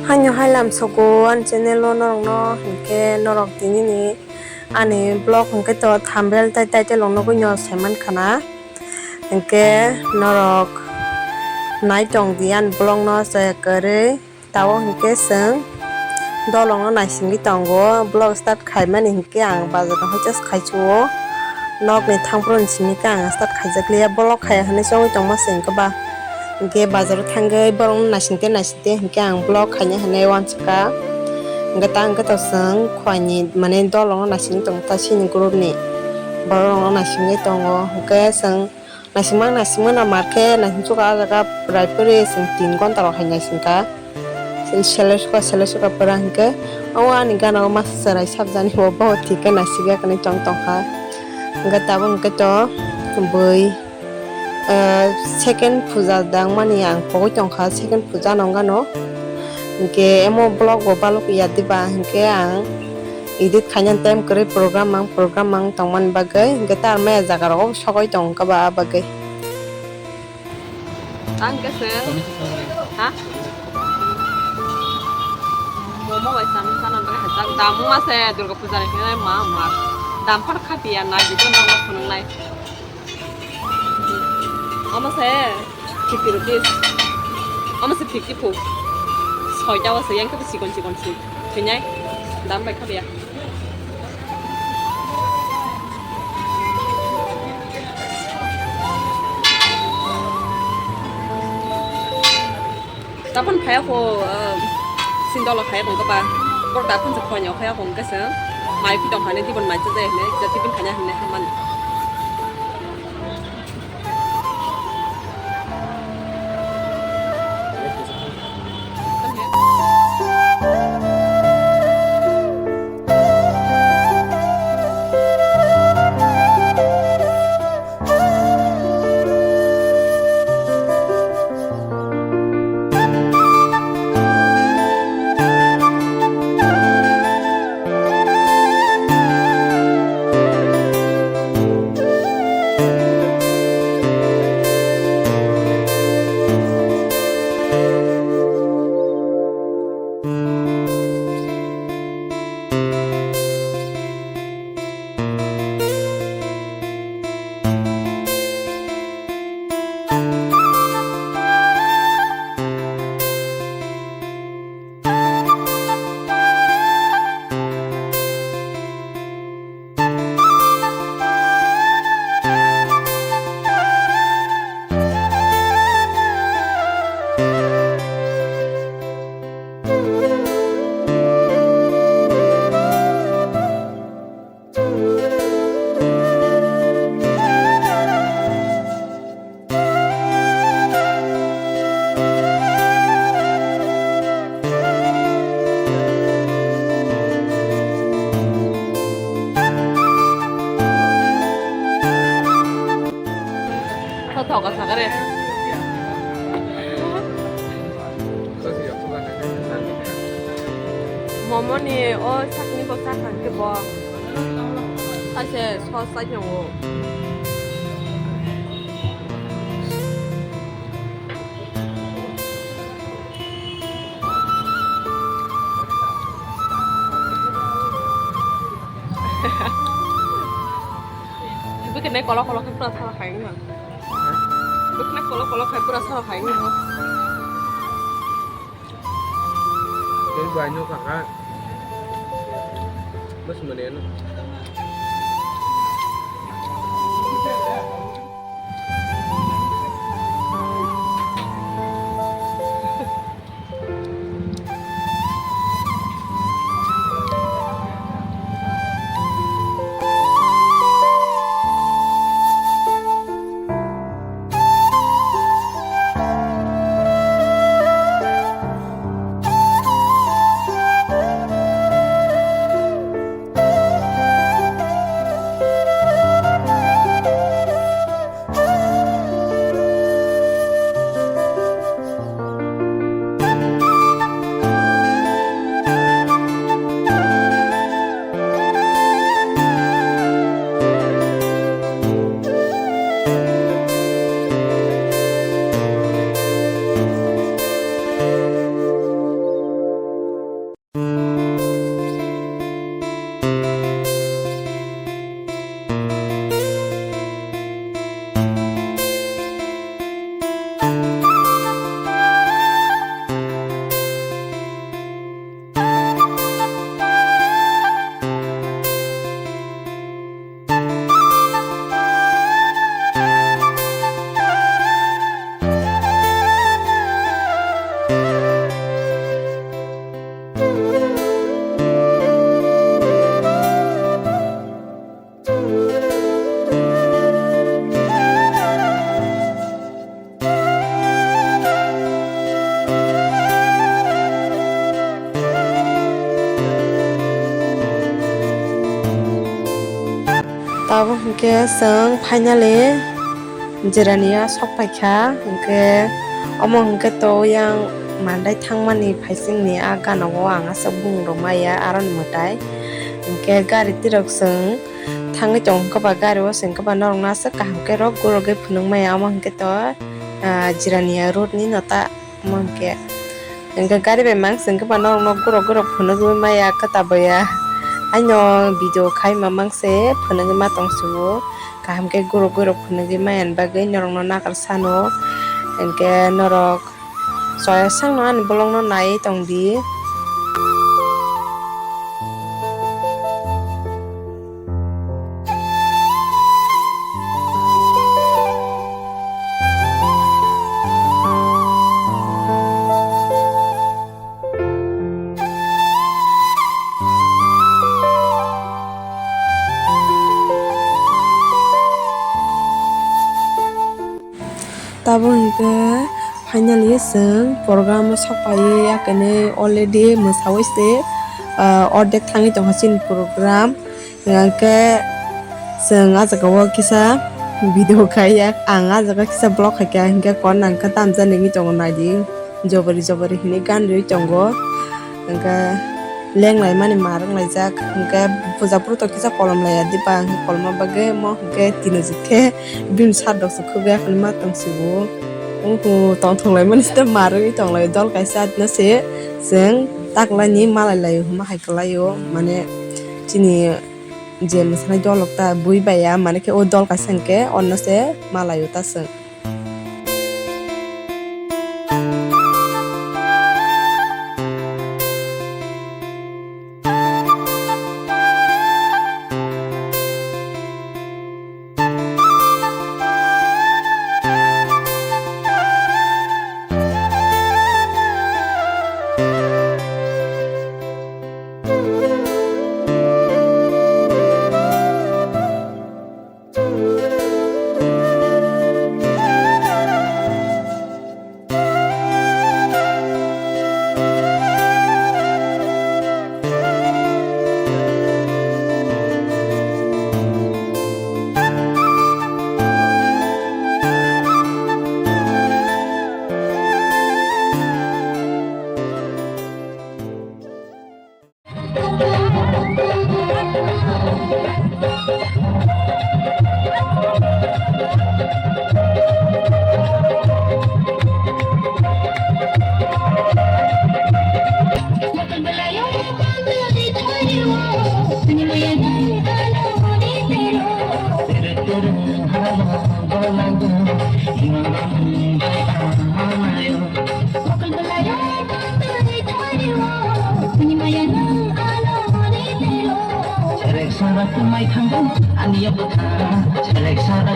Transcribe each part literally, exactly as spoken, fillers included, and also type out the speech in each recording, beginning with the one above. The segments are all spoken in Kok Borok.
Haino hai lamsogo ani channel o norokno hinkhe norok tinini ani vlog hinkhe to thumbnail tei title rok nugwi no saiman khana hinkhe norok nai tong di ani vlog no chaya kwrwi. Tabuk hinkhe chwng dolongno naisingwi tongo. Vlog start khaimani hinkhe ang bazar no hoichas khaichuo. Nokni thangphuru ni simi khe ang start khaijakliya. Vlog khaiya hinwi chongwi tongma se hinkhe ba. Hinkhe bazar o thangwi borokno naisingte naisingte hinkhe ang vlog khaina hinwi uansukha. Hinkhe ta hinkhe to chwng khoini mane dolongno naisingwi tongo ta chini group ni. Borokno naisingwi tongo. Hinkhe chwng Naisingma naisingma no mar khe naisingsuka ah jaga prai puri chwng tin ghonta rok hai naisingkha. Chwng selai suka selai suka pura hinkhe o ani gana o masa chwrai sabjani bo bo thik khe naisingya hinwi tong tongkha. Hinkhe tabuk hinkhe to bui, ah, second puja dangmani ang pogwi tongkha, second puja no wngano. Hinkhe emo vlog bo balok ya diba hinkhe ang edit khaina time kwrwi program ang program ang tongmani bagwi hinkhe ta maya jaga rogo sogwi tong kha ba ah bagwi. Ang khe se ha momo bai sami sana bagwi hajak dam ma se Durga puja ni khe ma ma dam phar kha piya nai jikhe nogo phunuk nai. Omo se fifty rupees. Omo se fifty po. Soita o se yang khe sikon sikon si. Thinai dam bai kha biya. Tapon phaya ko, ah, sindolo phaya ko ba. Kor tapon se khonyo phaya ko kesa. Mai pitong hane tibon mai chajai hane, ja tibon khanya hane haman. Thoka sakare. Momo ni o sakni bo sakha khe bo. Kaise sos sai tongo. Bwkhanai kolok kolok khe pura sara khai wngkha. Bwkhanai kolok kolok khe pura sara khai wngkha. Tei bai no kaka. Bas mane no. Abo hwnkhe chwng finally Jirania sok paikha, hwnkhe omo hwnkhe to yang mandai thangmani phaisingni a gana o ang aswk bumung rok maya aroni mwtai. Hwnkhe gari tirok chwng thangwi tongo, hwnkhe ba gari o chwng hwnkhe ba norok no aswk kaham khe rok gurogwi phunuk maya, omo hwnkhe to, ah, Jirania road ni nota. Omo hwnkhe, hwnkhe gari bai mang se hwnkhe ba norok no gurok gurok phunugwi maya khe ta boya. Haino video khai ma mang se phunugwi ma tong sugo. Kaham khe gurok gurok phunugwi maya ni bagwi norok no nakar sano. Hwnkhe norok soya sangno ani vlog no naiwi tong di. Tabuk hwnkhe finally chwng program o sok paiwi ya kwnwi already mwsawi se, ah, ordek thangwi tongkha chini program. Hwnkhe chwng ah jaga o kisa video khaiya, ang ah jaga kisa vlog khaikha, hwnkhe kon nang khe tamjani wngwi tongo naidi, jobori jobori hinwi gan riwi tongo. Hwnkhe lenglaimani ma rwnglaijak, hwnkhe puja phuru to kisa kolom laiya diba, hwnkhe kolomma bagwi omo hwnkhe tino jikhe bini sat rok se khukya khwlai ma tong sibo. Wngkhe tongthok laimani sita ma rwgwi tong lai dol kaisa adino se chwng taklaini malai laio hwnma hai kwlaio, mane chini je mwsanai dol rok ta bui baiya, mane khe o dol kaisa hwnkhe onno se malaio ta chwng. Selek sara kumai thango ani ya bwkha, selek sara.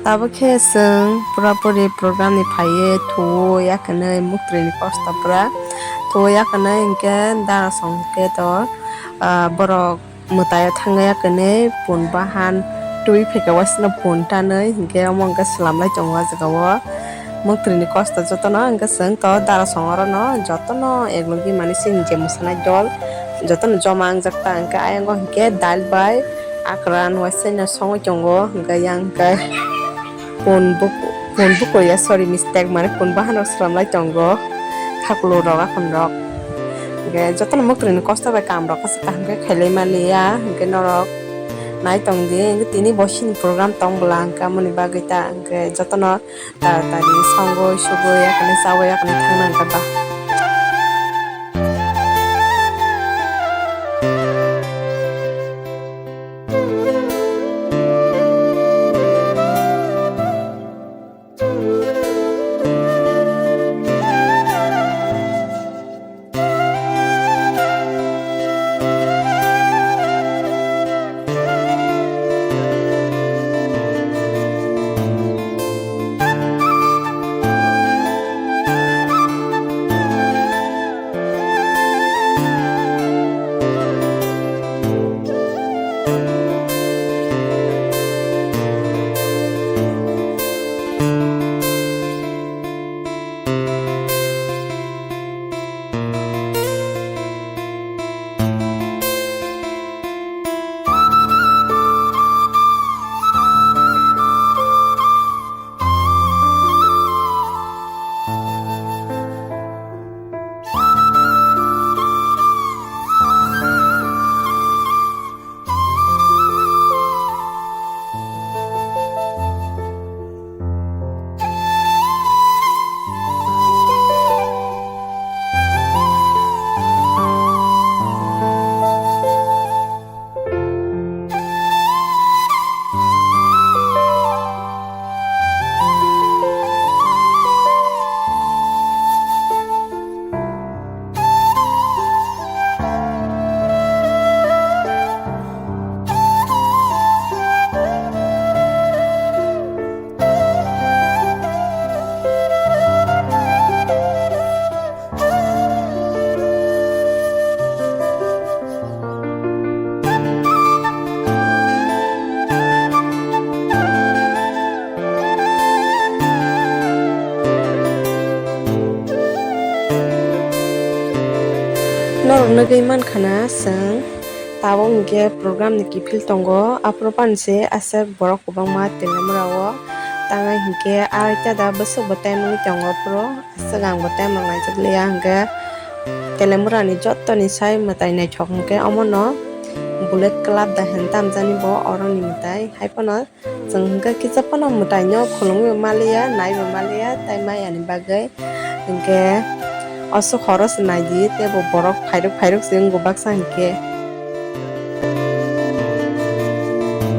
Tabuk khe chwng pura puri program ni phaiwi thuo, ya khe nwi muktwi ni kosto pura. Tuya kwnwi hinkhe dara song khe to, ah, borok mwtaio thangya kwnwi pun bahan twi phaikha waisano pun tanwi hinkhe omo hinkhe swlamlai tongo ah jagao. Mwtwini kosto jotono hinkhe chwng to dara song orono jotono eklogi mani chini je mwsanai dol jotono joma wngjak ta hinkhe ayang o hinkhe dal bai akran waisano songwi tongo hinkhe yang hinkhe. Pun buk-, pun bukuya, sorry, mistake, mane pun bahanrok swlamlai tongo, khaklu rok, akhon rok. Hinkhe jotono mwtwini kosto bai kam rok aswk kaham khe khailai maliya, hinkhe norok nai tong di, hinkhe tini bo sini program tong bwla, hinkhe amoni bagwi ta, hinkhe jotono taratari songwi sugwi, yakni chawi, yakni thangna hinkhe ba. Norok nugwi mankha na chwng tabuk hinkhe program ni kiphil tongo, aphuru phano se aswk borok kwbangma Telemura o tangnai hinkhe arai tada bwswk bo time wngwi tongo aphuru. Swkang bo time rok naijakliya hwnkhe Telemura ni joto ni sai mwtai naithok hwnkhe omono Bullet Club da hinwi tamjani bo oroni mwtai. Hai phano chwng hwnkhe kisa phano mwtai no khulumwi maliya, naibo maliya, tai maya ni bagwi hwnkhe aswk horo se naidi teibo borok phairok phairok se wngo baksa hwnkhe.